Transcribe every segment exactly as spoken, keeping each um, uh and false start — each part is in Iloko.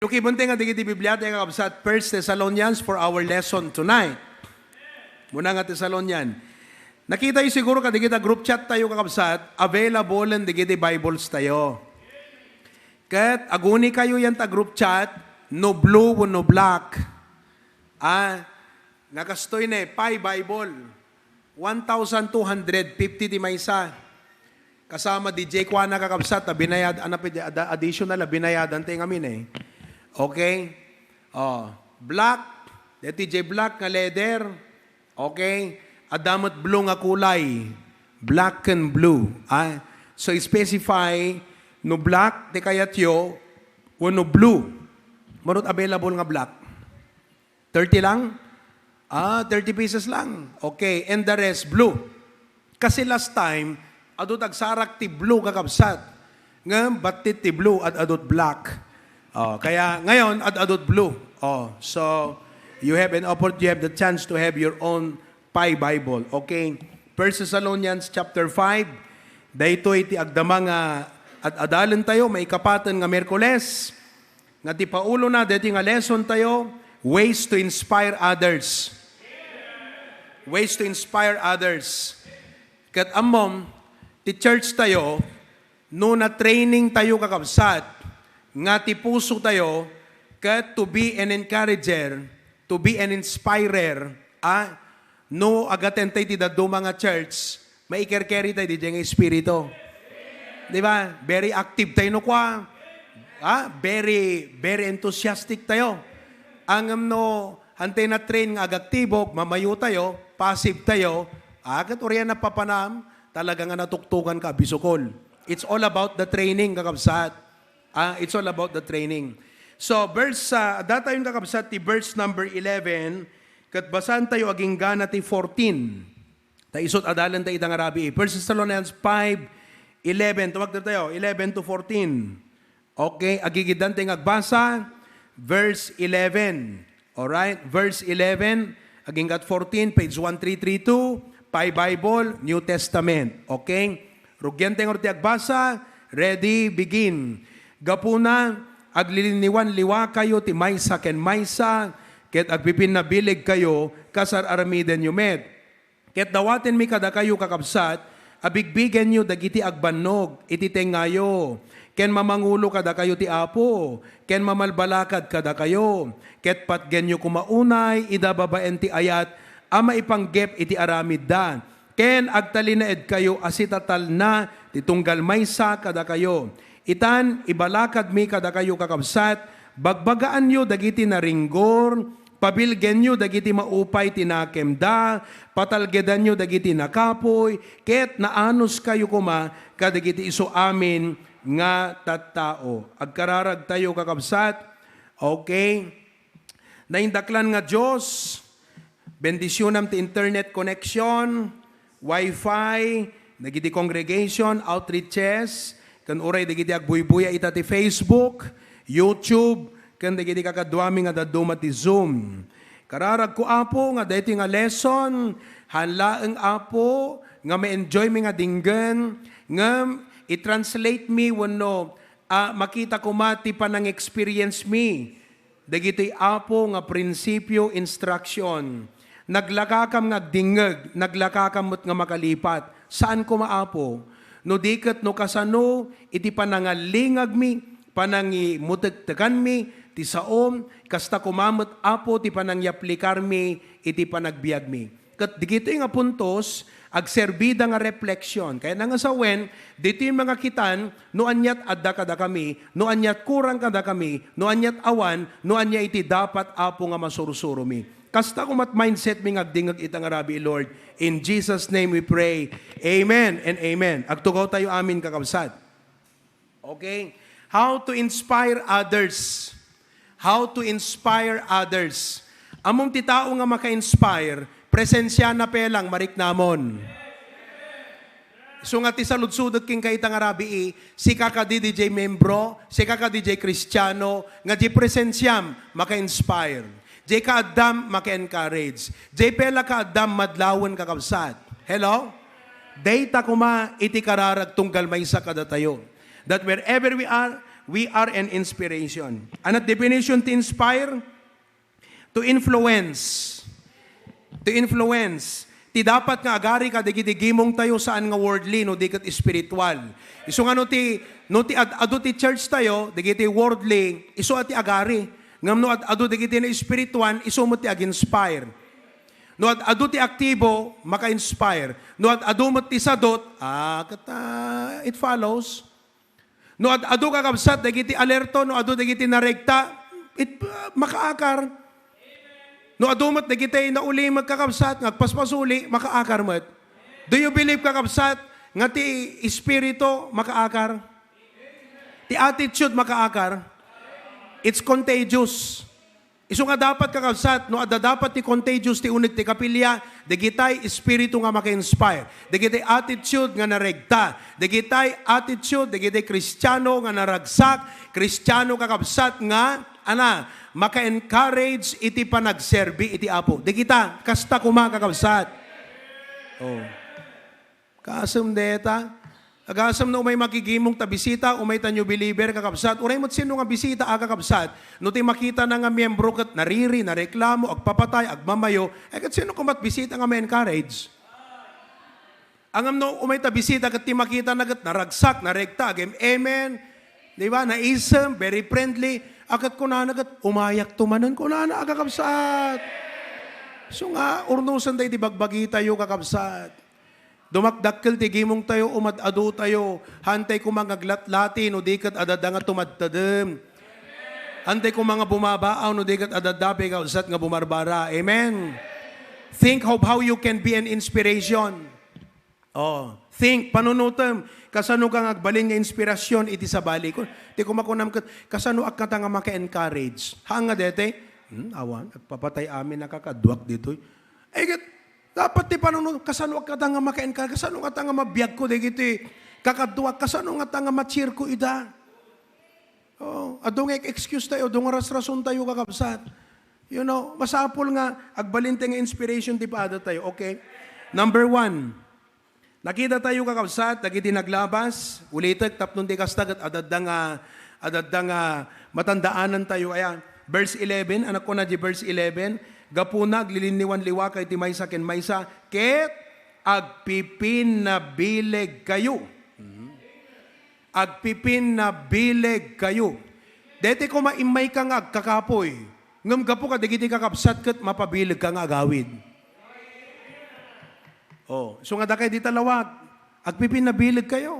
Lukibentayo nga dagiti Biblia, tayo, kakabsat, First Thessalonians for our lesson tonight. Muna nga Thessalonian. Nakitayo siguro kadagiti group chat tayo, kakabsat, available in dagiti Bibles tayo. Ket aguni kayo yan ta group chat, no blue wenno black. Ah, nga kastoy ne, Pi Bible. One thousand two hundred fifty ti maysa. Kasama D J kuana, kakabsat, a binayad, ano pa di, ada-, additional a binayadan tayo ngamin eh. Okay? Oh, black. Deti J black nga leather. Okay? Adda met blue nga kulay. Black and blue. Ah, so specify no black ti kayatyo wenno blue. Manut available nga black. Thirty lang? Ah, thirty pieces lang. Okay, and the rest, blue. Kasi last time, adu ti agsarak ti blue, kakabsat. Ngem, battit ti blue, ad-adut black. Oh, kaya ngayon, ad-adut blue. Oh, so, you have an oppor-, you have the chance to have your own Pi Bible. Okay? First Thessalonians chapter five, daytoy ti agdama nga ad-adalen tayo, maikapaten nga Miyerkules. Nga ti paulona deti nga lesson tayo, ways to inspire others. Ways to inspire others. Ket ammom, ti church tayo, no na-training tayo, kakabsat, nga ti puso tayo, ket to be an encourager, to be an inspirer, ah, no agaten tay ti dadduma nga church, maikerkeri tay didiay nga espiritu. Di ba? Very active tayo no kua. Ha? Very, very enthusiastic tayo. Ngem no, hantay na-train nga agaktibo, mamayo tayo, passive tayo, ah, ket uray a napapanam, talaga nga natuktokan ka, bisukol. It's all about the training, kakabsat. Ah, it's all about the training. So, verse, ah, adda tayon, kakabsat, ti verse number eleven, ket basaan tayo agingga na ti fourteen. Ta isut' adalen ta ita nga rabii. First Thessalonians five eleven. Tumagder tayo, eleven to fourteen. Okay, agigiddan tayo nga agbasa. Verse eleven. Alright? Verse eleven, agingga fourteen, page one three three two, Pi Bible, New Testament. Okay? Rugian tayo nga ti agbasa. Ready, begin. Gapuna, aglilinniwanliwakayo ti maysa ken maysa, ket agpipinnabilegkayo kas ar-aramidenyo met. Ket dawatenmi kadakayo, kakabsat, a bigbigenyo dagiti agbannog iti tengngayo, ken mamangulo kadakayo ti Apo, ken mamalbalakad kadakayo, ket patgenyo koma unay ida babaen ti ayat a maipanggep iti aramidda, ken agtalinaedkayo a sitatalna ti tunggal maysa kadakayo. Itan, ibalakadmi kadakayo, kakabsat, bagbagaanyo dagiti naringgor, pabilgenyo dagiti maupay ti nakemda, patalgedanyo dagiti nakapuy, ket naanuskayo koma kadagiti isu amin nga tattao. Agkararagtayo, kakabsat. Okay? Naindaklan nga Dios, bendisionam ti internet connection, Wi-Fi, dagiti congregation, outreaches, ken uray dagiti agbuybuya ita ti Facebook, YouTube, ken dagiti kakaduami nga dadduma ti Zoom. Kararagko, Apo, nga daytoy nga lesson, haan laeng, Apo, nga ma-enjoymi nga dinggen, ngem i-translate mi wenno, ah, makita koma ti panang-experience mi dagitoy, Apo, nga prinsipio, instruction. Naglakakam nga agdingngeg, naglakakam met nga makalipat. Saan koma, Apo? No di ket no kasano iti panangallingagmi, panangimutektekanmi ti saom, kasta koma met, Apo, ti panangiaplikarmi iti panagbiagmi. Ket dagitoy nga puntos, agserbida nga refleksyon. Kayatna nga sawen, ditoy mangakitan, no aniat adda kadakami, no aniat kurang kadakami, no aniat awan, no ania iti dapat, Apo, nga masursuromi. Kasta koma ti mindsetmi nga agdingngeg ita nga rabii, Lord. In Jesus' name we pray. Amen and amen. Agtugaw tayo amin, kakabsat. Okay? How to inspire others. How to inspire others. Ammom ti tao nga maka-inspire, presensiana pay lang, mariknamon. Isu nga ti saludsodek kenka ita nga rabii, sika kadi diay membro, sika kadi diay Kristiano, nga diay presensiam maka-inspire. Diay kaaddam maka-encourage. Diay pay la kaaddam madlawen, kakabsat. Hello? Dayta koma iti kararag tunggal maysa kadatayo. That wherever we are, We are an inspiration. Ano ti definition ti inspire? To influence. To influence. Ti dapat nga agari kadagiti gimong tayo saan nga worldly no di ket espiritual. Isu nga no ti, no ti ad-adu ti church tayo, dagiti worldly, isu a ti agari. Ngem no ad-adu dagiti na espirituan, isu met ti ag-inspire. No ad-adu ti aktibo, maka-inspire. No ad-adu met ti sadot, ah, ket, ah, it follows. No ad-adu, kakabsat, dagiti alerto, no adu dagiti naregta, it, ah, makaakar. No adu met dagiti naulimek, kakabsat, nga agpaspasuli, makaakar met. Do you believe, kakabsat, nga ti espiritu makaakar? Ti attitude makaakar? It's contagious. Isu nga dapat, kakabsat, no adda dapat ti contagious ti uneg ti kapilya, dagitay espiritu nga maka-inspire, dagitay attitude nga naregta, dagitay attitude, dagitay Kristiano nga naragsak, Kristiano, kakabsat, nga, ana, maka-encourage iti panagserbi iti Apo. Dagita, kasta koma, kakabsat. Oh. Kaasem deta. Agasem no umay makigimong ta bisita, umay ta new believer, kakabsat. Uray met sino nga bisita, a, kakabsat. No ti makitana nga miyembro ket nariri, nareklamo, agpapatay, agmamayo, ay ket sino komat bisita nga ma-encourage? Ngem no umay ta bisita ket ti makitana ket naragsak, naregta, agem-, amen. Di ba? Naisem, very friendly. A, ket kunana ket, "Umayakto manen," kunana, a, kakabsat. So nga, urnosen tayo ti bagbagi tayo, kakabsat. Dumakdakkel ti gimong tayo, umad-adu tayo. Hantay koma nga aglatlati no di ket adda nga tumadtadem. Hantay koma nga bumabaaw no di ket adda pay kausat nga bumarbara. Amen. Think of how you can be an inspiration. Oh, think, panunutem, kasano ka nga agbalin nga inspirasyon iti sabali. Kun, ti kumakunam ket, kasano ak kata nga maka-encourage? Haan nga dete? Hmm, awan, agpapatay amin a kakaduak ditoy. Ay, ket, dapat ti panunot, kasano ak kata nga maka-encourage? Kasano kata nga mabiagko dagiti kakaduak? Kasano kata nga ma-cheer ko ida? Oh, adu nga excuse tayo, adu nga rasrason tayo, kakabsat. You know, masapul nga agbalin tayo nga inspiration ti pada tayo, okay? Number one, nakita tayo, kakabsat, dagiti naglabas, ulitek, tapno ti kasta ket adadda nga, adadda nga matandaanan tayo, aya. Verse eleven, anak ko na di verse eleven, gapuna aglilinniwan liwaka iti maysa ken maysa, ket agpipinnabilegkayo. Mhm. Agpipinnabilegkayo. Daytoy koma immayka nga agkakapuy, ngem gapu kadagiti kakabsat ket mapabilegka nga agawid. Oh, so nga dakay dita Laoag, agpipinnabilegkayo.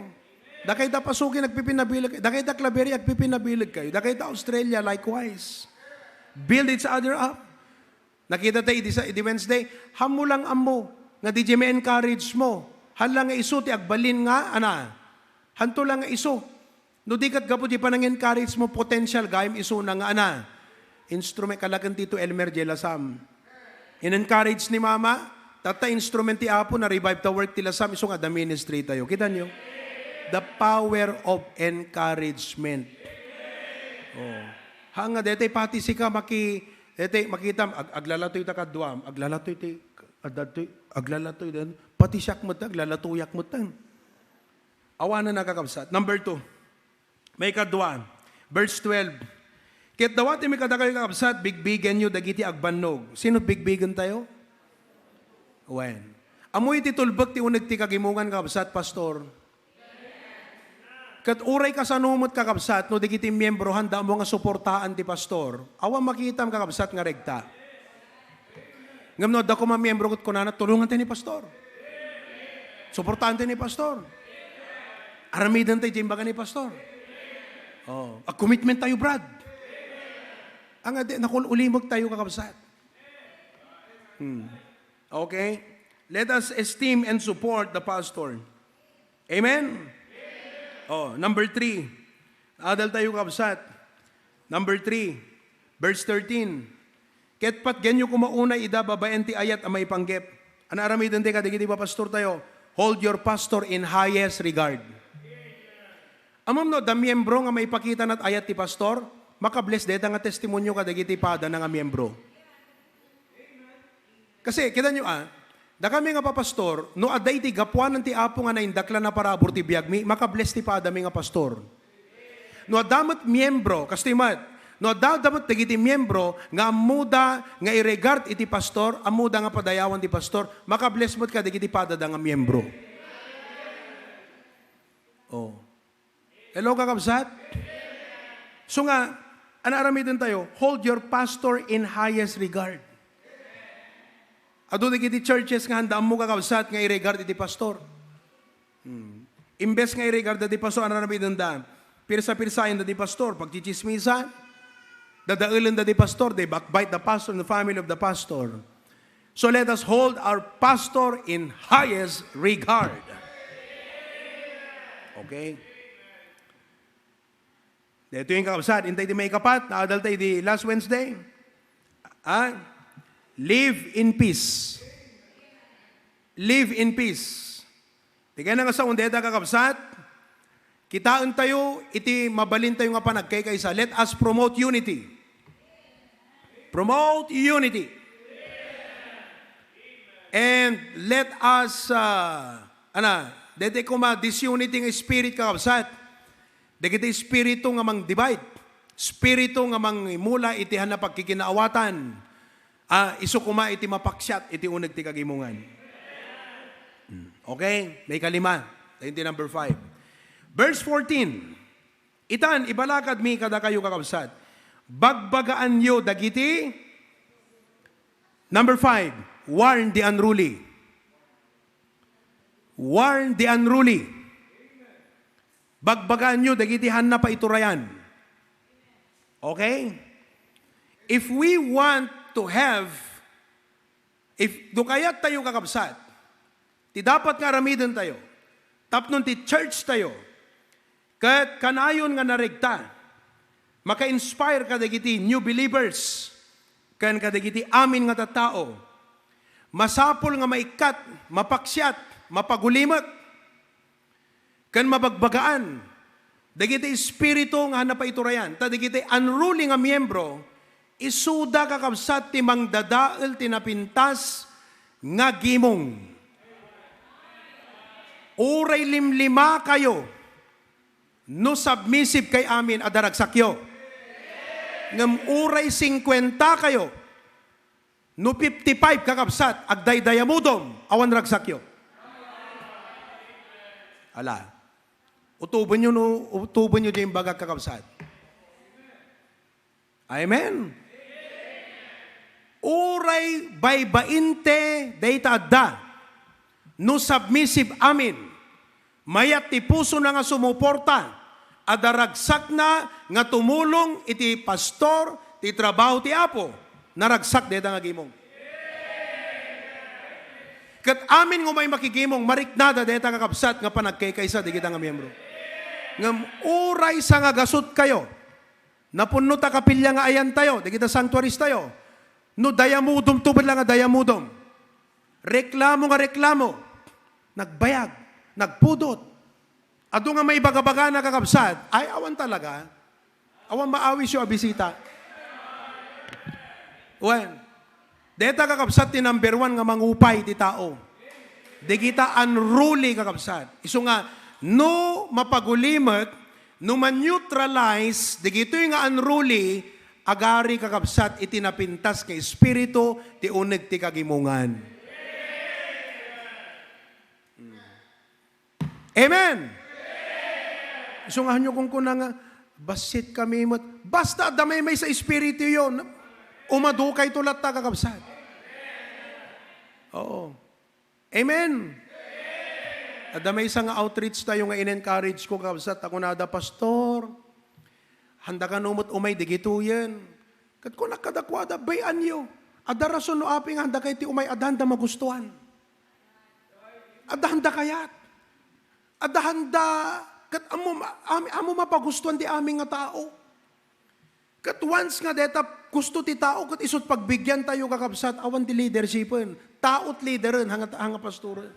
Dakay ta Pasukin, agpipinnabileg, dakay ta Claveria, agpipinnabilegkayo. Dakay ta Australia, likewise. Build each other up. Nakita tayo idi sa, idi Wednesday, hanmo lang ammo nga diay ma-encourage mo. Han lang nga isu ti agbalin nga, ana. Hanto lang nga isu. No di ket gapu di panang-encourage mo, potential gayam isuna nga, ana. Instrument kalaken Tito Elmer diay lasam. In-encourage ni Mama, tatta instrument ti Apo, na-revive ta work ti lasam, isu nga adda ministry tayo. Kita niyo? The power of encouragement. Oh. Haan nga, daytoy pati sika maki-, Iti, makitam, ag-, aglalatoy ta kaduam, aglalatoy ti, adadtoy, aglalatoy den, pati siak met, aglalatoyak met. Awanen a, kakabsat. Number two, maikadua, verse twelve. Ket dawatenmi kadakayo, kakabsat, bigbigenyo dagiti agbannog. Sino bigbigen tayo? Wen. Ammo iti tulbek ti uneg ti kagimongan, kakabsat, pastor. Ket uray kasano met, kakabsat, no dagiti miyembro, handa mo nga suportaan ti pastor. Awan makitam, kakabsat, nga regta. Ngem no adda koma miyembro ket kunana, "Tulongan tayo ni pastor. Suportaan tayo ni pastor. Aramiden tayo diay imbaga ni pastor. Oh, ag-commitment tayo, Brad." Ang adi, nakul-, ulimog tayo, kakabsat. Hmm. Okay? Let us esteem and support the pastor. Amen? Oh, number three. Adal tayo, kabsat. Number three, verse thirteen. Ket patgenyo koma unay ida babaen ti ayat a maipanggep. Ania aramiden ti kadagiti papastor tayo? Hold your pastor in highest regard. Ammom no, adda miyembro nga maipakita na ti ayat ti pastor, makabless dayta nga testimonio kadagiti padana nga miyembro. Kasi, kita nyo, ah, dakami nga papastor, no adda iti gapuanan ti Apo nga naindaklan a parabur ti biagmi, makabless ti padami nga pastor. No adda met miembro, kastoy met, no adda, adda met dagiti miembro nga ammoda nga iregard iti pastor, ammoda nga padayawan ti pastor, makabless met kadagiti padada nga miembro. Oh. Hello, kakabsat? So nga, ano aramiden tayo? Hold your pastor in highest regard. Adu dagiti churches nga handa ammo, kakabsat, nga i-regard iti pastor. Hmm. Imbes nga i-regard ti pastor, ano aramiden da? Pirsa-pirsaen da ti pastor, pagchichismisan, dadaelen da ti pastor, they backbite the pastor and the family of the pastor. So let us hold our pastor in highest regard. Okay? Dito yung kakabsat, intay di may kapat, naadal tayo di last Wednesday. Ah? Live in peace. Live in peace. Di kaya nga sa undeta, kakabsat, kitaen tayo iti mabalin tayo nga panagkaykaysa. Let us promote unity. Promote unity. And let us, uh, ana, dede kuma disunity nga spirit, kakabsat. Dagiti espiritu nga mang-divide, espiritu nga mangimula iti hanna pagkikinaawatan, ah, isu koma iti mapaksiat iti uneg ti kagimongan. Hmm. Okay? May kalima. Tayo ti number five. Verse fourteen. Itan, ibalakadmi kadakayo, kakabsat. Bagbagaanyo dagiti, number five, warn the unruly. Warn the unruly. Bagbagaanyo dagiti hanna paiturayan. Okay? If we want to have, if, do kayat tayo, kakabsat, ti dapat nga aramiden tayo, tapno ti church tayo, ket kanayon nga naregta, maka-inspire kadagiti new believers, ken kadagiti amin nga tattao, masapul nga maikkat, mapaksiat, mapagulimek, ken mabagbagaan dagiti espiritu nga hanna paiturayan. Ta dagiti unruly nga miembro, isuda, kakabsat, ti mangdadael ti napintas nga gimong. Uray limlima kayo, no submissive kay amin, adda ragsakyo. Ngem uray singkuenta kayo, no fifty-five, kakabsat, agdaydayamudom, awan ragsakyo. Ala. Utubenyo no, utubenyo diay imbagak, kakabsat. Amen. Uray baybainte dayta adda. No submissive amin, mayat ti pusona nga sumuporta, adda ragsakna nga tumulong iti pastor ti trabaho ti Apo, naragsak dayta nga gimong. Ket amin nga umay makigimong, mariknada dayta, kakabsat, nga panagkaykaysa dagita nga miyembro. Ngem uray sangagasut kayo, napunno ta kapilya nga ayantayo, dagita sanctuaries tayo, no dayamudom to, bala nga dayamudom. Reklamo nga reklamo. Nagbayag. Nagpudot. Adu nga maibagabagana, kakabsat, ay, awan talaga. Awan maawis yo a bisita. Wen, deta, kakabsat, ti number one nga mangupay ti tao. Dagita unruly, kakabsat. Isu nga, no mapagulimek, no ma-neutralize dagitoy nga unruly, agari, kakabsat, iti napintas nga espiritu ti uneg ti kagimongan. Amen. Isu nga, hanyo kunkuna nga, "Bassit kami met." Basta adda maymaysa espirituyo, umadukayto latta, kakabsat. Oo. Amen. Adda maysa nga outreach tayo nga in-encourage ko, kakabsat, ta kunada, "Pastor, handa kano met umay dagitoyen?" Ket kunak kadakuada, "Bay-anyo. Adda rason no apay nga handa kayo ti umay, adda handa magustuan." Adda handa kayat. Adda handa, ket ammo, am-, ammo mapagustuan ti amin nga tao. Ket once nga deta gusto ti tao, ket isut' pagbigyan tayo, kakabsat, awan ti leadershipen. Taot leaderen, hanga, hanga pastoren.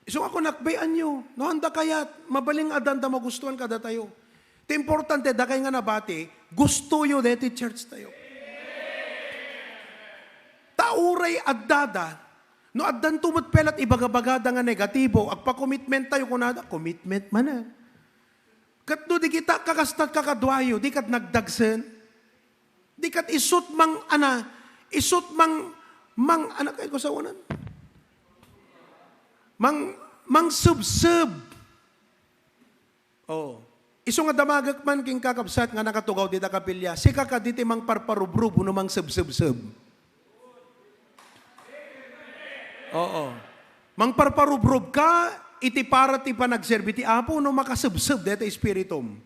Isu nga kunak, bay-anyo, no handa kayat, mabalin nga adda handa magustuan kadatayo. Ti importante, dakay nga nabati, gustoyo deti church tayo. Ta uray addada, no addanto met pelat ibagabagada nga negatibo, agpa-commitment tayo, kunada, commitment manen. Ket no di kita kakastat kakaduayo, di kat nagdagsen? Di kat isut mang, ana, isut mang, mang, ana, kay ko sa unan? Mang, mangsubsub. Oh. Isu nga damagek man ken kakabsat nga nakatugaw dita kapilya, sika kadi ti mangparparubrob no mangsubsubsub. Oo. Mangparparubrob ka iti para ti panagserbi ti Apo no makasubsub deta espiritum.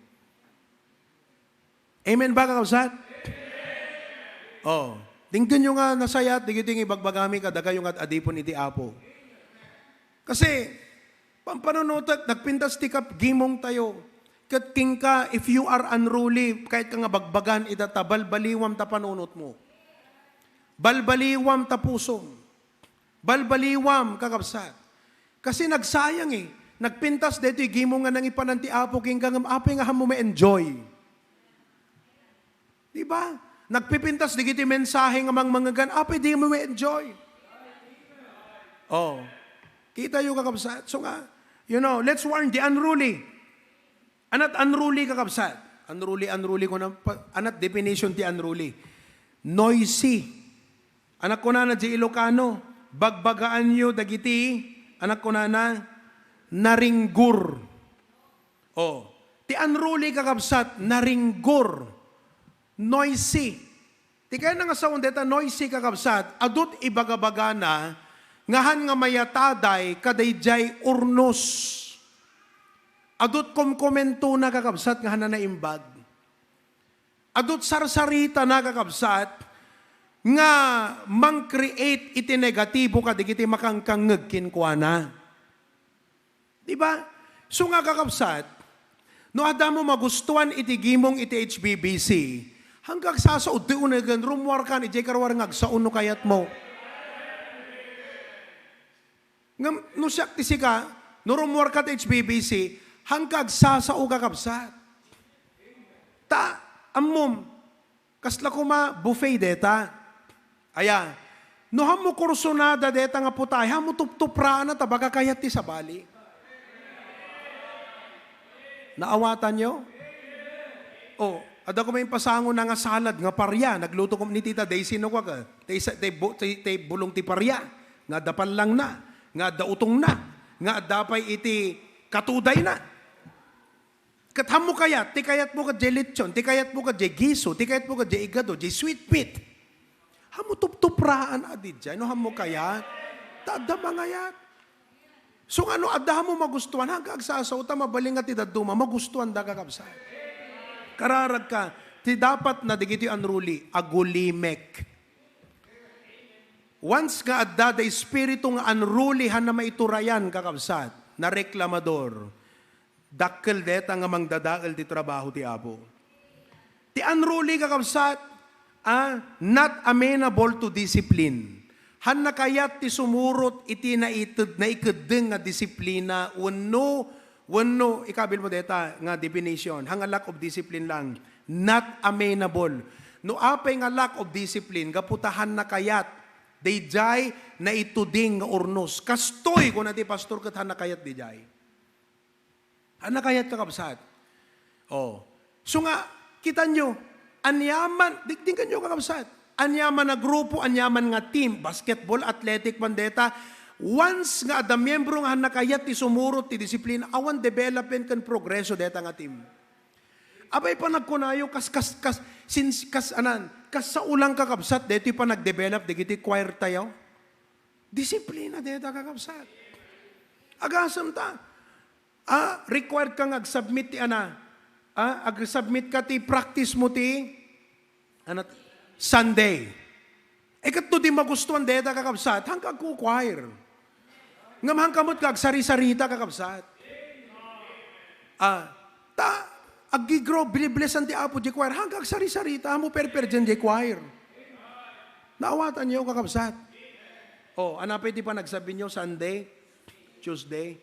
Amen ba, kakabsat? Oh. Denggenyo nga nasayat, dagiti nga ibagbagami kadakayo nga ad-adipon iti Apo. Kasi, pampanunotek, nagpintas ti kap-, gimong tayo. Ket kenka, if you are unruly, kayat ka nga bagbagan, ita ta balbaliwam ta panunot mo. Balbaliwam ta pusom. Balbaliwam, kakabsat. Kasi nagsayang eh. Nagpintas daytoy gimong nga nangipanan ti Apo kenka ngem apay nga hammo ma-enjoy? Di ba? Nagpipintas dagiti mensahe nga mangmangegan, apay di mo ma-enjoy? Oh. Kita yo, kakabsat. So nga, you know, let's warn the unruly. Anat unruly, kakabsat? Unruly, unruly ko na, pa-, anat definition ti unruly? Noisy. Anak kunana di Ilocano, bagbagaanyo dagiti, anak kunana, naringgur. Oh, ti unruly, kakabsat, naringgur. Noisy. Ti kayatna nga saon deta noisy, kakabsat, adut ibagabagana, ngahan nga mayataday kadaydiay urnos. Adut komkomentona, kakabsat, nga hanana imbag. Adut sarsaritana, kakabsat, nga mang-create iti negatibo kadagiti makangkangngeg kenkuana. Di ba? So nga, kakabsat, no adda mo magustuan iti gimong iti H B B C, hangka agsasao, di unegen, rummuarkan, idiay karuar nga agsao no kayat mo. Ngem no siak ti sika, no rummuarka ti H B B C, hangka agsasao, kakabsat. Ta, ammom, kasla koma buffet deta. Aya, no hammo kursonada deta nga putahe, hammo tuptupraanna ta baga kayat ti sabali. Naawatanyo? Oh, adda koma impasangona nga salad nga paria, nagluto koma ni Tita Daisy no kuak, eh. Tay sa-, tay bu-, tay, tay bulong ti paria, nga adda pallangna, nga adda utongna, nga adda pay iti katudayna. Ket hammo kayat, ti kayatmo ket diay lechon, ti kayatmo ket diay giso, ti kayatmo ket diay igado, diay sweet meat. Hammo tuptupraan a didiay, no hammo kayat. Ta adda mangayat. So nga no adda hammo magustuan, hangka agsasao ta mabalin nga ti dadduma, magustuanda, kakabsat. Kararagka, ti dapatna dagiti unruly, agulimek. Once nga adda da espiritu nga unruly, hanna maiturayan, kakabsat, nareklamador, dakkel deta nga mangdadael ti trabaho ti Apo. Ti unruly, kakabsat, ah, not amenable to discipline. Hanna kayat ti sumurot iti naited-, naikeddeng nga disiplina wenno, wenno, ikabil mo deta nga definition, hanga lack of discipline lang. Not amenable. No apay nga lack of discipline, gapu ta hanna kayat daydiay naituding nga urnos. Kastoy, kuna ti pastor, ket hanna kayat daydiay. Hanna kayat, kakabsat? Oh. So nga, kitanyo, aniaman, di-, denggenyo, kakabsat. Aniaman a grupo, aniaman nga team, basketball, athletic man deta, once nga adda miembro nga hanna kayat ti sumurot ti disiplina, awan development ken progreso deta nga team. Apay panagkunayo, kas, kas, kas, since, kas, anan, kas sao lang, kakabsat, detoy panagdevelop dagiti choir tayo? Disiplina deta, kakabsat. Agasem ta. Ah, required ka nga ag-submit ti ana. Ah, ag-submit ka ti practice mo ti, ano, Sunday. Eh, ket no di magustuan deta, kakabsat, hangka agkukuair. Ngem hangka met nga agsarisarita, kakabsat. Ah, ta, aggigrow, biniblessan ti Apo di choir. Hangka agsarisarita, mo perper dyan di choir. Naawatanyo, kakabsat? Oh, ano pa iti panagsabi nyo, Sunday? Tuesday?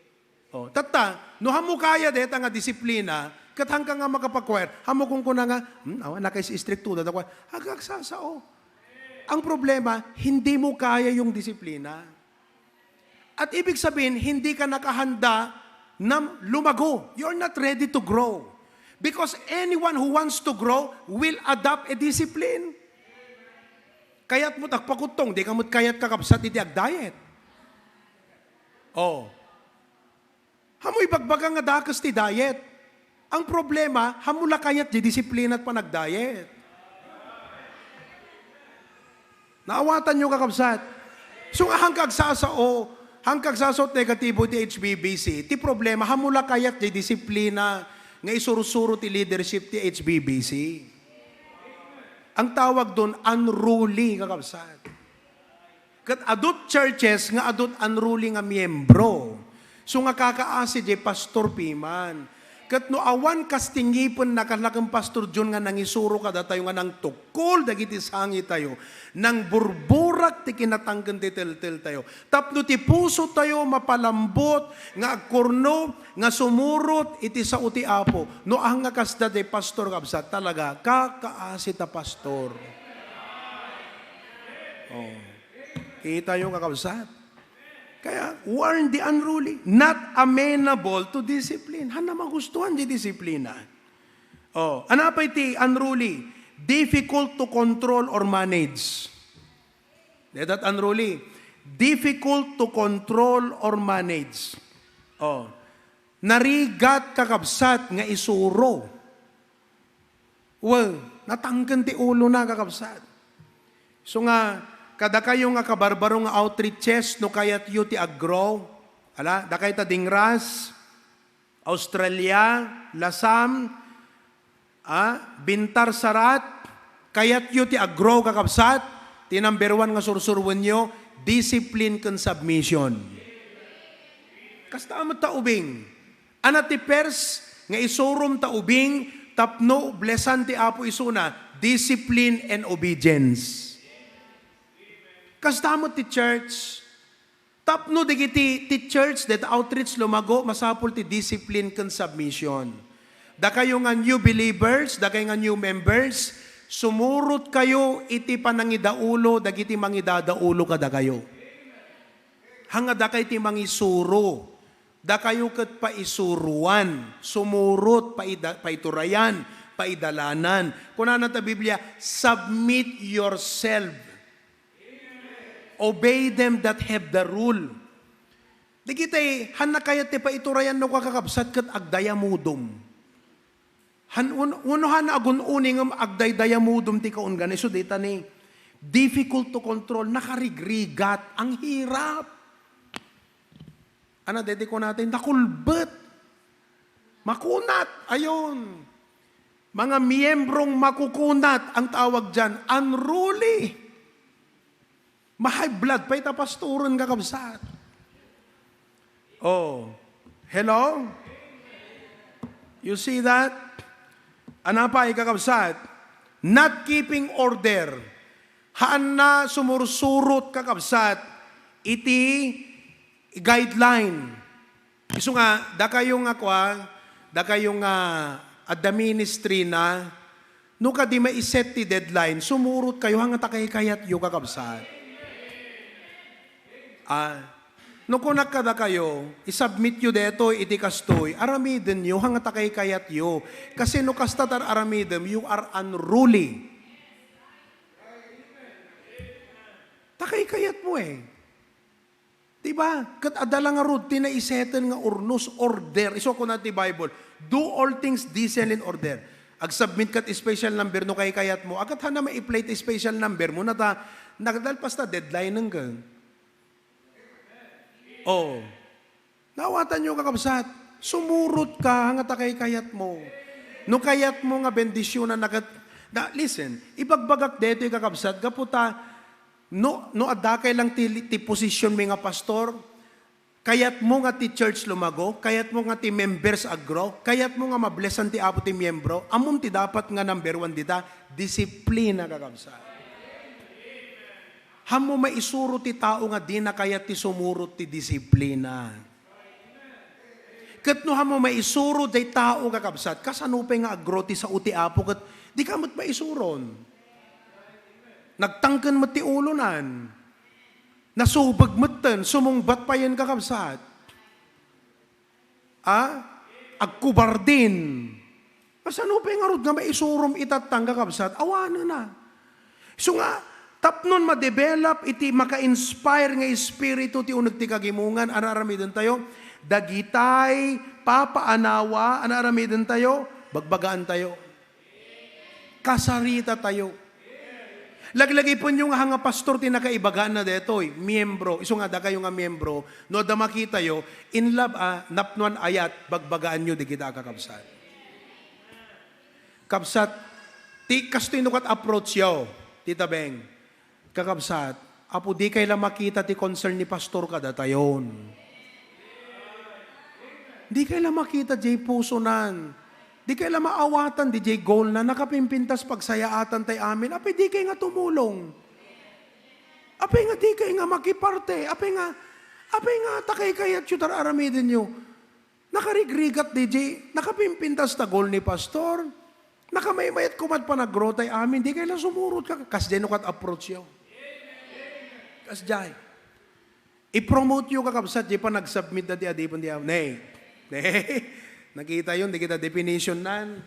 Oh, tatta, no hammo kaya deta nga disiplina, ket hangka nga makapakuer, hammo kunkuna nga, "Hmm, awan, nakaistrikto da kuer." Agagsasao. Ang problema, hindi mo kaya yung disiplina. At ibig sabihin, hindi ka nakahanda na lumago. You're not ready to grow. Because anyone who wants to grow will adopt a discipline. Kayat mo agpakuttong, di ka met kayat, kakabsat, iti agdiet. Oh. Hammo ibagbaga nga dakes ti diet. Ang problema, hammo la kayat ti disiplina ti panagdiet. Naawatanyo, kakabsat? So, nga hangka agsasao, hangka agsasao ti negatibo ti H B B C, ti problema, hammo la kayat ti disiplina nga isursuro ti leadership ti H B B C. Ang tawag don, unruly, kakabsat. Ket adut churches nga adut unruly nga miyembro. So nga kakaasi jay pastor piman. Ket no awan kas ti ngipenna, kasla ken Pastor John nga nangisuro kadatayo nga nangtukkol dagiti sangitayo, nangburburak ti kinatangken ti telteltayo. Tapno ti pusotayo mapalambot nga agkurno, nga sumurot iti sao ti Apo. No, haan nga kasda jay pastor, kabsat, talaga, kakaasi ta pastor. Oh. Kitayo, kakabsat? Kaya, warn the unruly, not amenable to discipline. Haan na magustuhan ti disiplina. Oh, ano pay ti unruly? Difficult to control or manage. Dayta ti unruly. Difficult to control or manage. Oh, narigat, kakabsat, nga isuro. Well, natangken ti ulona, kakabsat. So nga, kadakayo nga kabarbaro nga outreaches, no kayatyo ti aggrow, ala, dakay ta Dingras, Australia, Lasam, ah, Bintar, Sarat, kayatyo ti aggrow, kakabsat, ti number one nga sursuruenyo, discipline ken submission. Kasta met ta ubing. Ania ti first nga isurom ta ubing tapno blesan ti Apo isuna? Discipline and obedience. Kasta met ti church. Tapno dagiti ti church, dayta outreach lumago, masapul ti discipline ken submission. Dakayo nga new believers, dakayo nga new members, sumurotkayo iti panangidaulo dagiti mangidadaulo kadakayo. Haan nga dakay ti mangisuro. Dakayo ket paisuroan, sumurot, paida-, paiturayan, paidalanan. Kunana ta Biblia, "Submit yourself. Obey them that have the rule." Dagitay, haan na kayat ti paiturayan no kakabsat ket agdayamudom. Han-, un-, uno haan agun-uni ngem agdaydayamudom ti kaun-, ganiso dayta ni difficult to control, nakarigrigat, ang hirap. Ania dayta kunata, nakulbet. Makunat, ayun. Mga miyembrong makukunat ang tawag diyan, unruly. Ma-high blood pay ta pastoren, kakabsat. Oh. Hello? You see that? Ania pay, kakabsat? Not keeping order. Haan na sumursurot, kakabsat, iti guideline. Isu nga, dakayo nga kua, dakayo nga adda ministry na, no kadi maiset ti deadline, sumurotkayo, haan nga ta kaykayatyo, kakabsat. Ah, no kunak kadakayo, isubmityo daytoy iti kastoy, aramidenyo, haan nga ta kaykayatyo. Kasi no kasta ti ar-aramidem, you are unruly. Ta kaykayatmo eh. Di ba? Ket adda la ngarud ti naiseten nga urnos, order. Isu kuna ti Bible, "Do all things decently in order." Agsubmit ka ti special number no kaykayatmo. Agat haan na ma-play ti special number mo, nata, nagdalpas ta deadline-en ka. Oh. Naawatanyo, kakabsat? Sumurotka, haan nga ta kaykayatmo. No kayatmo nga bendisionan na ket, na, listen, ibagbagak daytoy, kakabsat, gapu ta, no, no addakay lang ti, ti position mi nga pastor, kayatmo nga ti church lumago, kayatmo nga ti members aggrow, kayatmo nga mablesan ti Apo ti miyembro, ammom ti dapat nga number one dita, disiplina, kakabsat. Hammo maisuro ti tao nga dina kayat ti sumurot ti disiplina. Ket no hammo maisuro jay tao, kakabsat, kasano pay nga aggrow ti sao ti Apo ket di ka met maisuron? Nagtangken met ti ulonan. Nasubeg metten, sumungbat payen, kakabsat. Ah? Agkubardin. Kasano pay ngarud nga maisurom itattang, kakabsat? Awanen a. Isu nga, tapnon ma-develop iti maka-inspire nga espiritu ti uneg ti kagimongan, ano aramidentayo? Dagitay papaanawa, ano aramidentayo? Bagbagaantayo. Kasaritatayo. Laglagipenyo nga, ha nga pastor ti nakaibagaanna daytoy, miyembro. Isu nga, dakayo nga miyembro, no adda makitayo, in love, ah, napnoan ayat, bagbagaanyo dagita a kakabsat. Kabsat, ti kastoy no kat approach yo, Tita Beng. Kakabsat, Apo, dikay la makita ti concern ni pastor kadatayon. Dikay la makita jay pusonan. Dikay la maawatan di jay goal na nakapimpintas pagsayaatan tay amin. Apay dikay nga tumulong. Apay nga dikay nga makiparte. Apay nga, apay nga takaykayatyo tar aramidenyo. Nakarigrigat di jay, nakapimpintas ta goal ni pastor. Nakamaymayat koma ti panag-grow tay amin, dikay la sumurot ka, kasdiay no kat approach yo. Kasdiay. I-promote yo, kakabsat, di pa nag-submit dati adipen di amin. Nay. Nay. Nakitayon, dagita definition nan.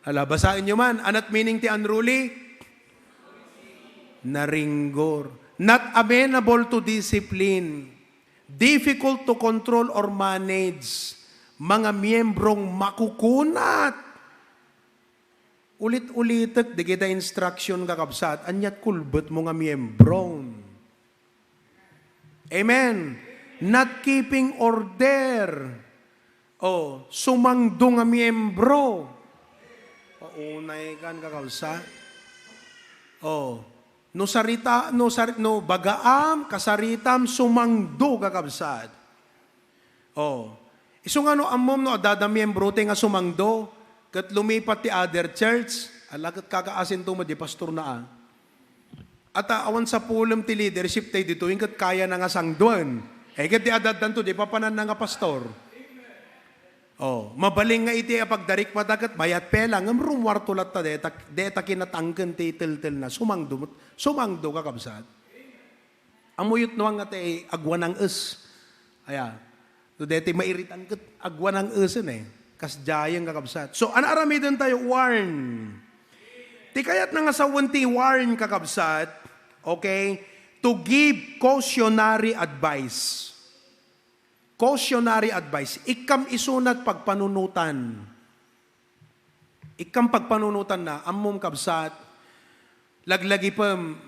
Ala, basaen yo man. Anat meaning ti unruly? Naringgor. Not amenable to discipline. Difficult to control or manage. Mga miyembrong makukunat. Ulit-ulitek dagita instruction, kakabsat, aniat kulbetmo nga miyembro? Amen. Not keeping order. Oh, sumangdo nga miyembro. Paunay kan, kakabsat. Oh, no sarita, no sar-, no bagaam, kasaritam, sumangdo, kakabsat. Oh. Isu nga no ammom no adda miyembro ti nga sumangdo, ket lumipat ti other church, ala ket kakaasinto met di pastor na, ah. Ata, awan sapulem ti leadership tay ditoy, ket kayana nga sangduen. Eh, ket di adaddanto, di papananna nga pastor. Oh, mabalin nga iti a pagdarikpata ket mayat pay la, ngem rummuarto latta deta, deta kinatangken ti teltelna. Sumangdo, sumangdo, kakabsat. Ammok no ania ti agwanang-es. Aya. No deti mairitan ket agwanang-esen eh. Kasdiayen, kakabsat. So, ano aramidentayo? Warn. Ti kayatna nga sawen ti warn, kakabsat, okay, to give cautionary advice. Cautionary advice. Ikkam isunat pagpanunotan. Ikkam pagpanunotanna, ammom, kabsat, laglagipem,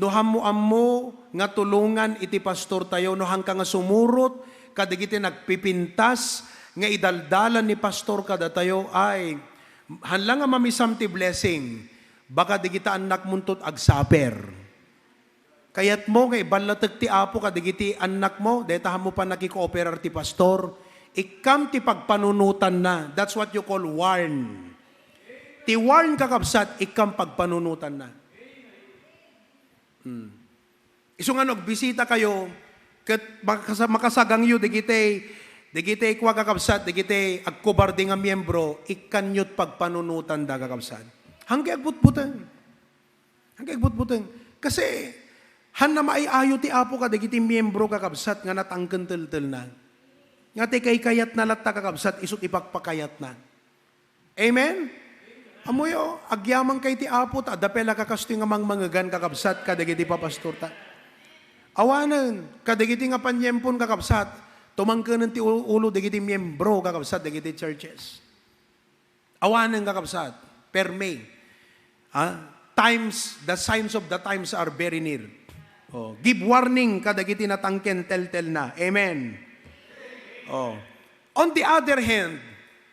no ammo-ammo nga tulongan iti pastortayo, no haanka nga sumurot kadagiti nagpipintas nga idaldalan ni pastor kadatayo, ay, haan la nga mamisam ti blessing, baka dagita annakmonto et agsaper. Kayatmo nga iballatek ti Apo kadagiti annakmo, dayta ammo pannakikooperar ti pastor. Ikkam ti pagpanunotanna. That's what you call warn. Ti warn, kakabsat, ikkam pagpanunotanna. Hmm. Isu nga no agbisitakayo, ket makasa-, makasagangyo dagiti, dagiti kua, kakabsat, dagiti agkobardi nga miyembro, ikkanyo et pagpanunotanda, kakabsat. Haanka agbutbuteng. Haanka agbutbuteng. Kasi, haanna maay-ayo ti Apo kadagiti miyembro, kakabsat, nga natangken teltelna. Nga ti kaykayatna latta, kakabsat, isu ti ipakpakayatna. Amen? Ammoyo, agyamankay ti Apo, ta adda pay la kakastoy nga mangmangegan, kakabsat, kadagiti papastorta. Awanen, kadagiti nga paniempon, kakabsat, tumangkenen ti u-, ulo dagiti miyembro, kakabsat, dagiti churches. Awanen, kakabsat, permi. Ha? Times, the signs of the times are very near. Oh, give warning kadagiti natangken teltelna. Amen. Oh. On the other hand,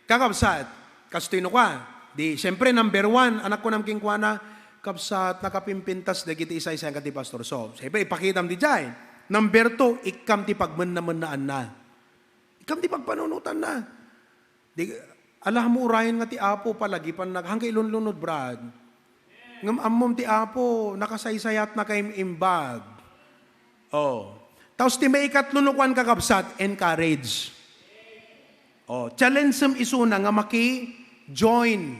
kakabsat, kastoy no kua, di, siyempre, number one, anak ko nam kenkuana, kabsat, nakapimpintas dagiti isaysayan kat ti pastor. So, siyempre, ipakitam di jay. Number two, ikkam ti pagmenna-mennaanna. Ikkam ti pagpanunotanna. Di, ala mo urayen nga ti Apo palagipannak, haanka ilunlunod, Brad. Ngem ammom ti Apo, nakasaysayatnaka im-imbag. Oh. Tapos ti maikatlo no kuan, kakabsat, encourage. Oh, challenge-em isuna nga maki-join.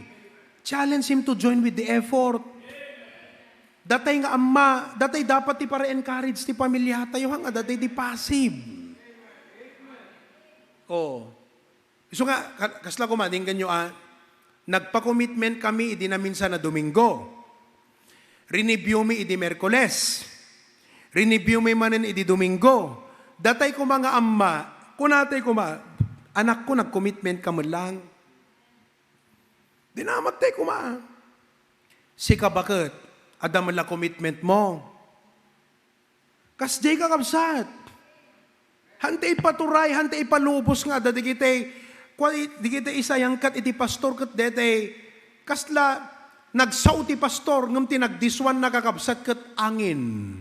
Challenge him to join with the effort. Datay nga amma, datay dapat ti para encourage ti pamiliatayo, haan nga datay di passive. Oh. Isu nga, ka-, kasla koma, dinggan nyo, ah, Nagpa-commitment kami idi naminsan a Domingo. Rineview mi idi Miyerkules. Rineview mi manen idi Domingo. Datay koma nga amma, kunatay koma, "Anakko, nag-commitment ka met lang." Dinamat tay koma. Sika baket, adda met la commitment mo. Kasdiay, kakabsat. Hantay ipaturay, hantay ipalubos nga adda dagiti, kua-, dagiti isayangkat iti pastor ket daytay kasla nagsao ti pastor ngem ti nagdiswan, kakabsat, ket angin.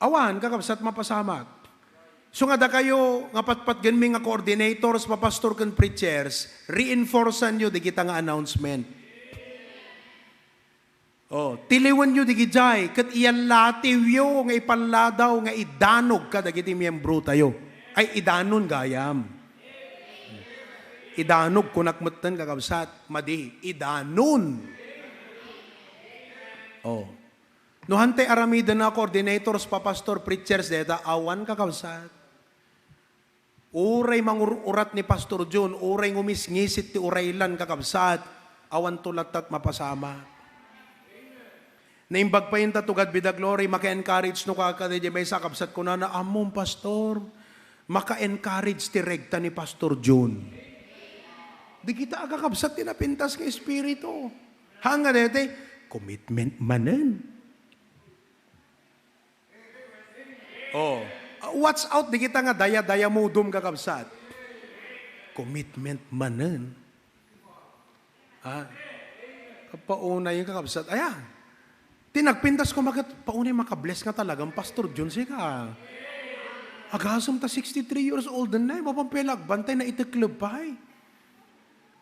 Awan, kakabsat, mapasamak. So nga dakayo nga patpatgenmi nga coordinators, papastor ken preachers, reinforceanyo dagita nga announcement. Oh, tiliwenyo digidiay, ket iyallatiwyo nga ipalladaw nga idanog kadagiti miyembrotayo. Ay, idanon gayam. Idanog, kunak metten, kakabsat, madi, idanon. Oh. No hantay aramiden a coordinators, papastor, preachers, deta, awan, kakabsat. Uray mangur-urat ni Pastor Jun, uray ngumisngisit ti uraylan, kakabsat, awanto latta ti mapasamak. Naimbag pay ita, to God be the glory, maka-encourage no kaka, daydiay maysa a kabsat, kunana, "Ammom, Pastor, maka-encourage ti rekta ni Pastor Jun." Dagita a kakabsat ti napintas nga espiritu. Haan nga daytay, commitment manen. Oh. Ah, watch out, dagita nga daya-dayamudom, kakabsat. Commitment manen. Ha? Paunay, kakabsat. Ayan. Ti nagpintas koma ket, paunay maka-bless nga talaga, Pastor Jun, sika. Agasem ta sixty-three years old na, eh. Mapan pay la agbantay, naitekleb pay.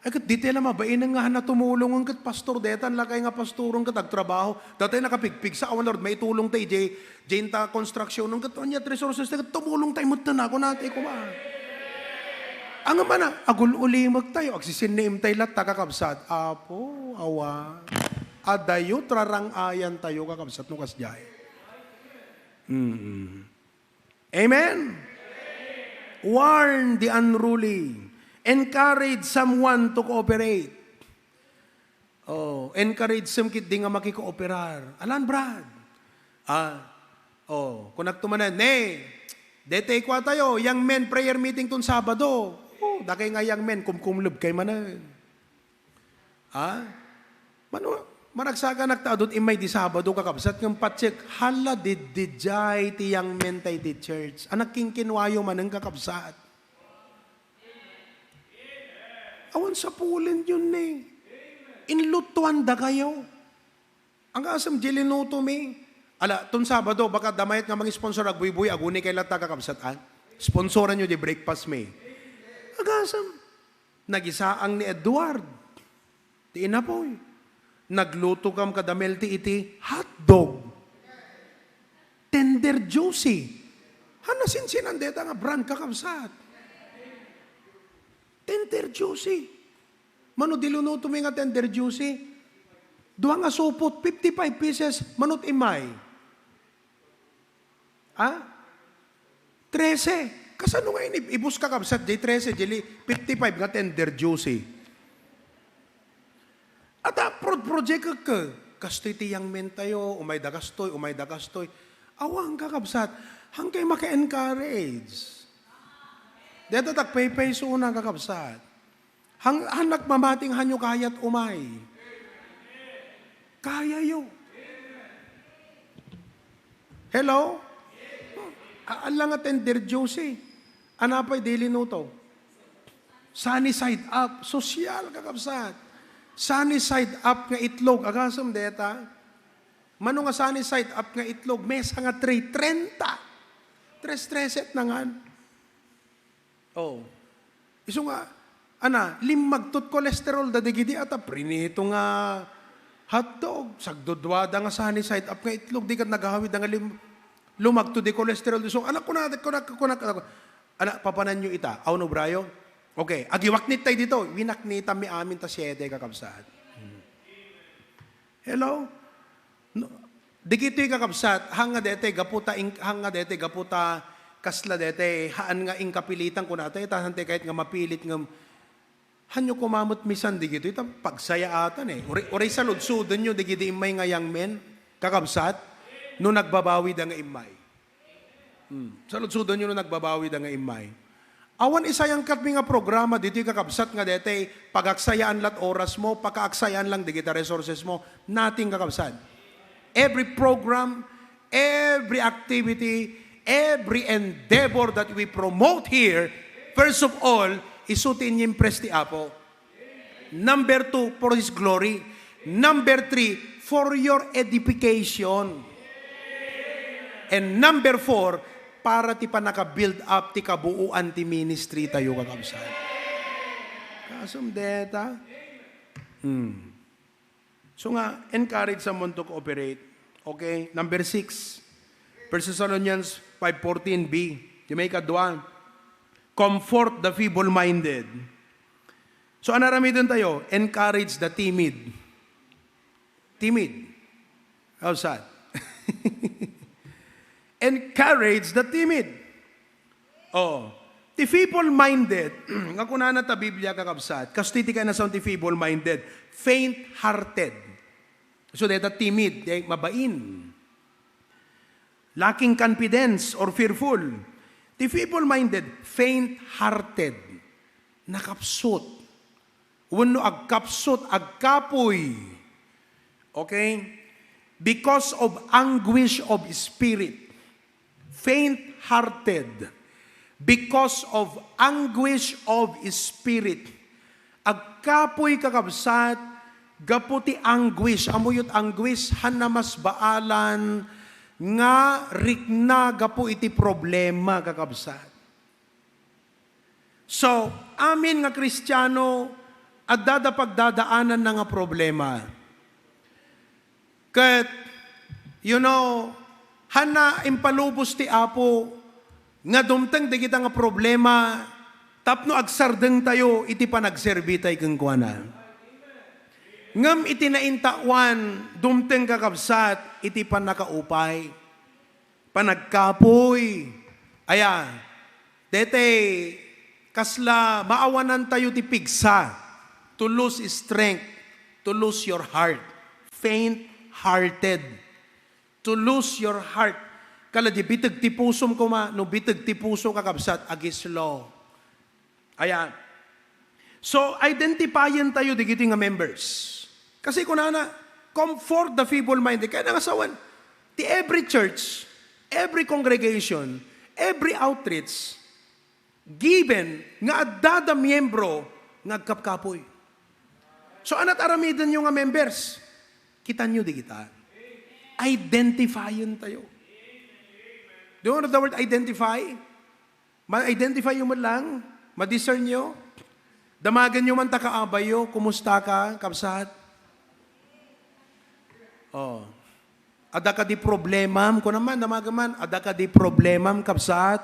Ay, ket di ti la mabain nga haan a tumulong ket pastor, deta lakay nga pastoron ket agtrabaho. Datay nakapigpigsa, awan la rod maitulong ta idiay, diay ta construction ket ania ti resources ta ket tumulong tay metten, kunatay koma. Ngem ania, agul-ulimek tayo, agsisinniim tay latta, kakabsat. Apo, awa. Adayo, rarang-ayan tayo, kakabsat, no kasdiay. Mm. Amen? Warn the unruly. Encourage someone to cooperate. Oh, encourage some kit di nga makikooperar. Alan, Brad. Ah, oh, kunakto manen, "Ne, dete kua tayo, young men prayer meeting ton Sabado." Oh, dakay nga young men, kumkumleb kay manen. Ha? Mano, maragsakanak ta adut immay di Sabado, kakabsat, ngem patsek, hala, diddidiay ti young men tay ti church. Anak kinkinwayo manen, kakabsat. Awan sapulen yun, eh. Inlutuan da kayo. Ang asam, di linuto mi. Ala, ton Sabado, baka damayat nga mang-sponsor, agbuybuy, aguni kay latta, kakabsat, ah. Sponsoran nyo di breakfast mi. Agasam. Nagisaang ni Edward, ti inapoy. Naglutokam kada Mel ti iti hotdog. Tender juicy. Haan a sinsinan deta nga brand, kakabsat? Tender juicy. Mano di linuto mi nga tender juicy? Dua nga supot, fifty-five pieces, manut immay. Ha? Trese. Kasano nga ini-, ibus, kakabsat, jay trese, jay fifty-five nga tender juicy? At a pro-, project ka, kastoy ti young men tayo, umay da kastoy, umay da kastoy. Awan, kakabsat, hangkay maka-encourage. Deta takpaypay suna, kakabsat. Hang-, anak mamating hanyo kayat umay. Kayayo. Hello? A-, ala nga tender juicy. Anapay di linuto? Sunny side up. Sosyal, kakabsat. Sunny side up nga itlog. Agasem deta. Mano nga sunny side up nga itlog? Mesa nga tray, trenta. Tres-treset na ngan. Oh. Isu nga, ana, limmagto ti cholesterol da dagidi ata prinito nga hotdog, sagdudua da nga sunny side up nga itlog, di ket nagawid da nga lim-, lumagto di cholesterol. Isu, ana, kuna, kuna, kuna, kuna, ana, papananyo ita, awan obrayo? Okay, agiwaknit tay dito, winaknitan mi amin ta siete, kakabsat. Hmm. Hello? No, dagitoy kakabsat, haan nga daytoy gapu ta ing-, haan nga daytoy gapu ta kasla daytoy, haan nga inkapilitan kunata, ta haan ti kayat nga mapilit nga, Hanyo koma met misan digitoy ta pagsayaatan, eh. Uray, uray saludsodenyo dagiti immay nga young men, kakabsat, no nagbabawida nga immay. Hmm. Saludsodenyo no nagbabawida nga immay. Awan isayangkatmi nga programa ditoy, kakabsat, nga detay pagaksayaan lat oras mo, pakaaksayaan lang dagita resources mo. Nothing, kakabsat. Every program, every activity, every endeavor that we promote here, first of all, isu ti inyimpress ti Apo. Number two, for His glory. Number three, for your edification. And number four, para ti panaka-build up ti kabuoan ti ministry tayo, kakabsat. Kasum deta? Hmm. So nga, encourage someone to cooperate. Okay? Number six, First Thessalonians five fourteen B. Ti maikadua, comfort the feeble-minded. So, ano aramiden tayo? Encourage the timid. Timid. How sad. Encourage the timid. Oh. Ti feeble-minded, nga kunana ta Biblia, kakabsat, kastoy ti kayatna ti feeble-minded, faint-hearted. So, deta timid, di mabain. Lacking confidence or fearful. Ti feeble-minded, faint-hearted. Nakapsut. Wenno agkapsut, agkapuy. Okay? Because of anguish of spirit. Faint-hearted. Because of anguish of spirit. Agkapuy, kakabsat, gapu ti anguish. Ammoyo ti anguish, haan a masbaalan nga rikna gapu iti problema, kakabsat. So, amin nga Kristiano, adda da pagdadaananna nga problema. Ket, you know, haan a impalubos ti Apo nga dumteng dagita nga problema tapno agsardengtayo iti panagserbitay kenkuana. Ngem iti naintaoan, dumteng, kakabsat, iti pannakaupay. Panagkapuy. Aya, daytay kasla maawanantayo ti pigsa, to lose strength, to lose your heart. Faint-hearted. To lose your heart. Kala di biteg ti pusom koma, no biteg ti puso, kakabsat, agislo. Ayan. So, identifyen tayo digiti nga members. Kasi kunana, comfort the feeble-minded. Kaya nangasawan, ti every church, every congregation, every outreach, given nga adda da miyembro nga agkapkapoy. So, anat aramiden nyo nga members? Kitan nyo di kita. Identifyen tayo. Do you know the word identify? Ma-identify yo man lang? Ma-discern yo? Damagen yo man ta kaabayo, "Kumusta ka, kabsat?" Oh. "Adda ka di problemam?" Kuna man, damagen man, "Adda ka di problemam, kabsat?"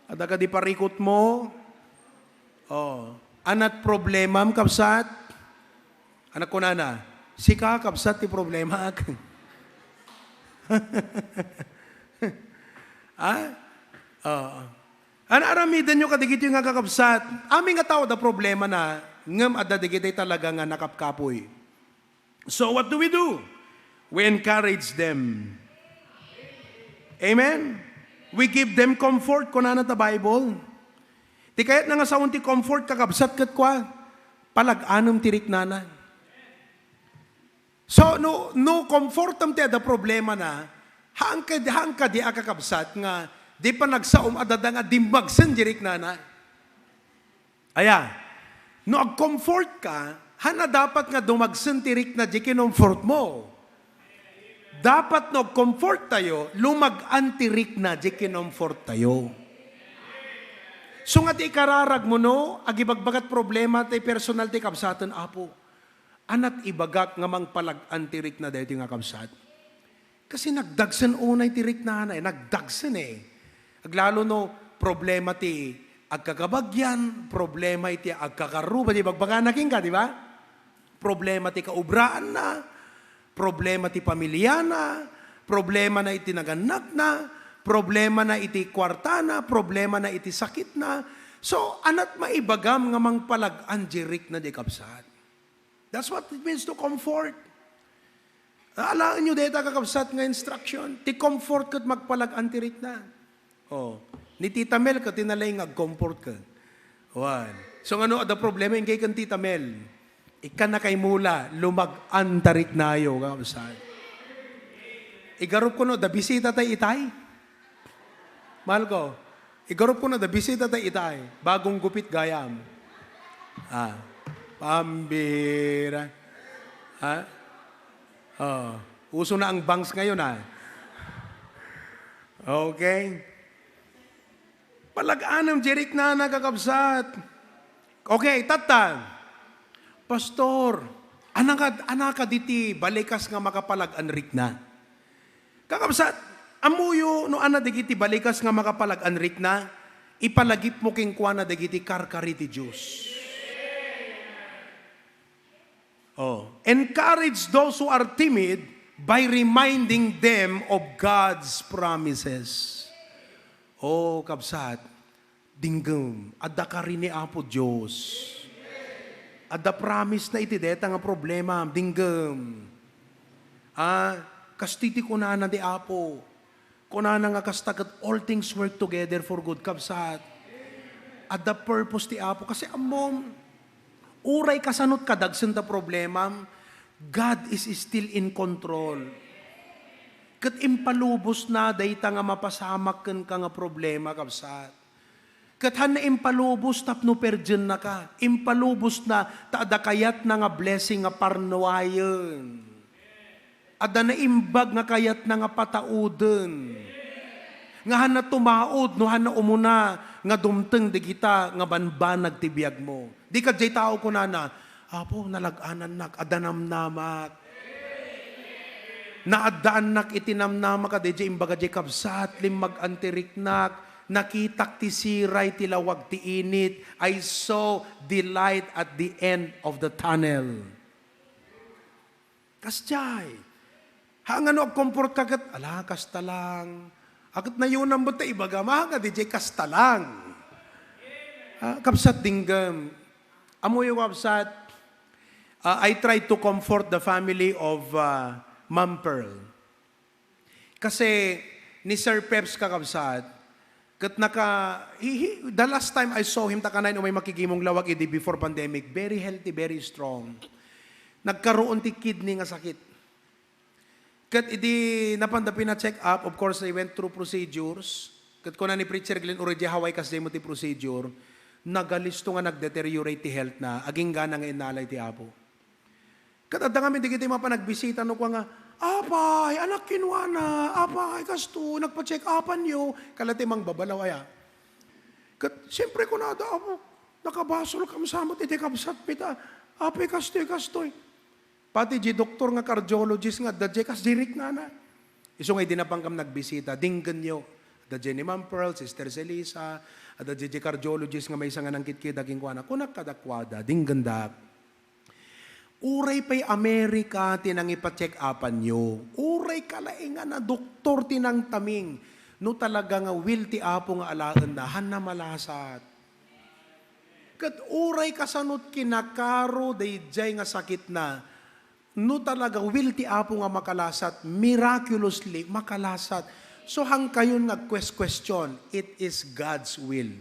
"Adda ka di parikutmo?" Oh. "Anat problemam, kabsat?" Anak kunana, "Sika, kabsat, ti problemaak." Ha? Oo. Ano aramiden nyo kadigitoy nga kakabsat? Amin nga tao da problema na, ngem adda digitoy talaga nga nakapkapoy. So what do we do? We encourage them. Amen? We give them comfort, kunana ta Bible. Ti kayatna nga sawen ti comfort, kakabsat, ket kua, palag-anem ti riknana. So, no, no comfortem ti adda problemana, haan ka, haan ka di a kakabsat nga di panagsaom a dada nga dimmagsen di riknana. Aya, no ag-comfort ka, haan a dapat nga dumagsen ti rikna di kinomfort mo. Dapat no ag-comfort tayo, lumag-an ti rikna di kinomfort tayo. So nga ti ikararag mo, no, agibagbagat problema ti personal ti kabsaten, Apo. Anat ibagak nga mangpalag-an ti rikna daytoy nga kabsat? Kasi nagdagsen unay ti riknana, eh. Nagdagsen, eh. Aglalo no, problema ti agkakabagian, problema iti agkakarruba, di bagbagana kenka, di ba? Problema ti kaubraanna, problema ti pamiliana, problema na iti nagannakna, problema na iti kuartana, problema na iti sakitna, So, anat maibagam nga mangpalag-an diay rikna diay kabsat? That's what it means to comfort. Alaenyo dayta, kakabsat, nga instruction. Ti comfort ket magpalag-an ti rikna. Oh, ni Tita Mel ket ti nalaing nga agcomfort ket. Wen. So, ngano adda problema inkay ken Tita Mel? Ikkanna kay mula, lumag-an ta riknayo, kakabsat. Igarupko no, adda bisita tay itay? Mahalko, igarupko no, adda bisita tay itay. Bagong gupit gayam. Ah, pambira. Ha? Oh, uso na ang bangs ngayon, ah. Okay? Palag-anem diay riknana, kakabsat. Okay, tatta. Pastor, anaka, anaka diti balikas nga makapalag-an rikna? Kakabsat, ammoyo no anna dagiti balikas nga makapalag-an rikna, ipalagipmo kenkuana dagiti karkari ti Dios. Oh, encourage those who are timid by reminding them of God's promises. Oh, kabsat, dinggem, adda kari ni Apo Dios. Adda promise na iti deta nga problema, dinggem. Ah, kasta ti kunana ti Apo. Kunana nga kasta ket all things work together for good, kabsat. Adda purpose ti Apo. Kasi ammom, uray kasanot kadagsen ta problemam, God is still in control. Ket impalubos na dayta nga mapasamak kenka nga problema, kabsat. Ket hanna impalubos tapno perdiennaka. Impalubos na ta adda kayatna nga blessing nga parnuayen. Adda naimbag nga kayatna nga patauden. Nga hanna tumaud no hanna umuna nga dumteng dagita nga banbanag ti biagmo. Di kadiay tao kunana, "Apo, nalag-anannak, adda namnamak." Naaddaannak iti namnamak a daydiay imbaga diay kabsat, limmag-an ti riknak, nakitak ti siray ti lawag ti init, I saw the light at the end of the tunnel. Kasdiay. Ha, ngano agkomportka ket, "Ala, kasta lang." A ket nayonam met ta ibagam, a, nga diay kasta lang. Ah, kabsat, dinggem. Ammoyo, kabsat, ah, I try to comfort the family of, ah, Ma'am Pearl. Kasi ni Sir Peps, kakabsat, ket naka-, he, he, the last time I saw him, ta kanayon umay makigimong lawag idi before pandemic, very healthy, very strong. Nagkaroon ti kidney nga sakit. Ket idi napanda pina-check up, of course, I went through procedures. Ket kuna ni Preacher Glenn, "Uray diay Hawaii, kasdiay met ti procedure." Nagalisto nga nagdeteriorate ti health na, agingga na nga inalay ti Apo. Ket adda ngamin dagiti mapan agbisita no kua nga, "Apay, anak, kinwana, apay, kasto, nagpa-check upan yo." Kala ti mangbabalaw aya. Ket, siyempre, kunada, "Apo, nakabasolkami sa met iti kabsatmi ta, apay, kastoy, kastoy." Pati di doktor nga cardiologist nga adda diay kas diriknana. Isu nga idi napankam nagbisita, dinggenyo. Adda diay ni Ma'am Pearl, Sister Celisa, adda diay cardiologist nga maysa nga nangkitkita kenkuana. Kunak kadakuada, dinggendak. Uray pay Amerika ti nangipa-check upanyo. Uray kalaingan a doktor ti nangtaming. No talaga nga will ti Apo nga alaenna, hanna malasat. Ket uray kasanot kinakaro daydiay nga sakitna, no talaga will ti Apo nga makalasat, miraculously makalasat. So, hankayon nga agquest-question, it is God's will.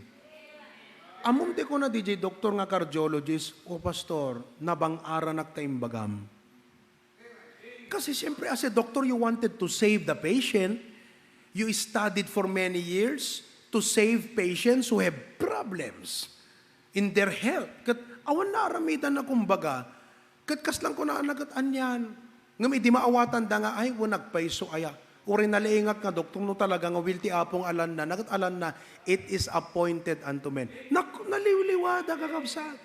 Ammom ti kuna daydiay doktor nga cardiologist, "O, Pastor, nabang-aranak ta imbagam." Kasi siyempre, as a doctor, you wanted to save the patient. You studied for many years to save patients who have problems in their health. Ket awan naaramidanna, kumbaga. Ket kasla kunana ket anian. Ngem idi maawatanda nga, "Ay, wen, nagpayso aya. Uray nalaingak nga doktor, no talaga nga will ti Apo nga alanna, na ket alanna, it is appointed unto men." Nak-, naliwliwada, kakabsat.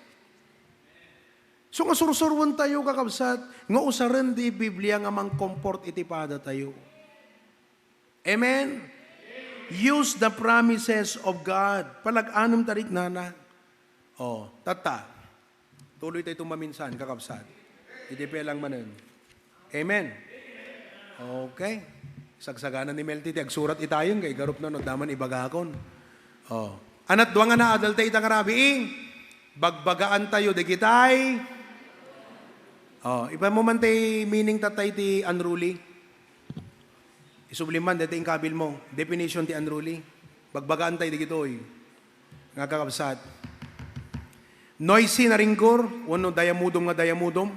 So, nga sursuroentayo, kakabsat, nga usaren ti Biblia nga mangkomfort iti padatayo. Amen? Use the promises of God. Palag-anem ta riknana. Oh, tatta. Tuloytayo maminsan, kakabsat. Idi pay lang manen. Amen? Okay. Sagsagana ni Melty ti agsurat itayon, kay garup na no, daman ibagakon. Oh. Anat dua nga naadal ta ita nga rabii, bagbagaantayo dagitay. Oh, ipan mo man tay meaning tatay ti unruly. Isubli man dayta inkabil mo, definition ti unruly. Bagbagaantay dagitoy. Nga kakabsat. Noisy nga ringgor, wenno dayamudom nga dayamudom.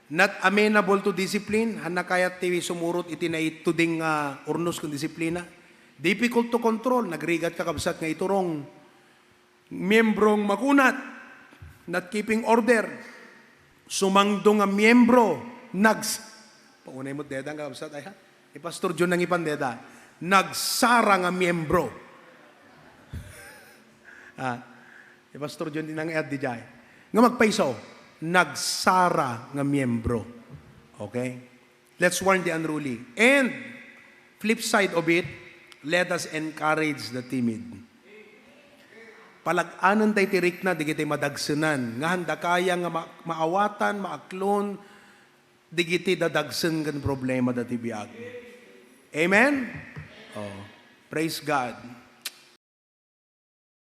Not amenable to discipline, haan a kayat ti sumurot iti naituding nga urnos ken disiplina. Difficult to control, nagrigat kakabsat nga iturong. Miembro nga makunat, not keeping order. Sumangdo nga miembro, nags-, paunay mo deta nga kabsat, ay ha? Ni Pastor John nangipan deta, nagsara nga miembro. Ah, ni Pastor John di nangiad di jay. Nga magpaiso, nagsara nga miembro. Okay? Let's warn the unruly. And, flip side of it, let us encourage the timid. Palag-anen tay ti rikna, digiti madagsenan. Nga handa kaya nga ma-, maawatan, maaklon, digiti dadagsen ken problema dati biag. Amen? Oh, praise God.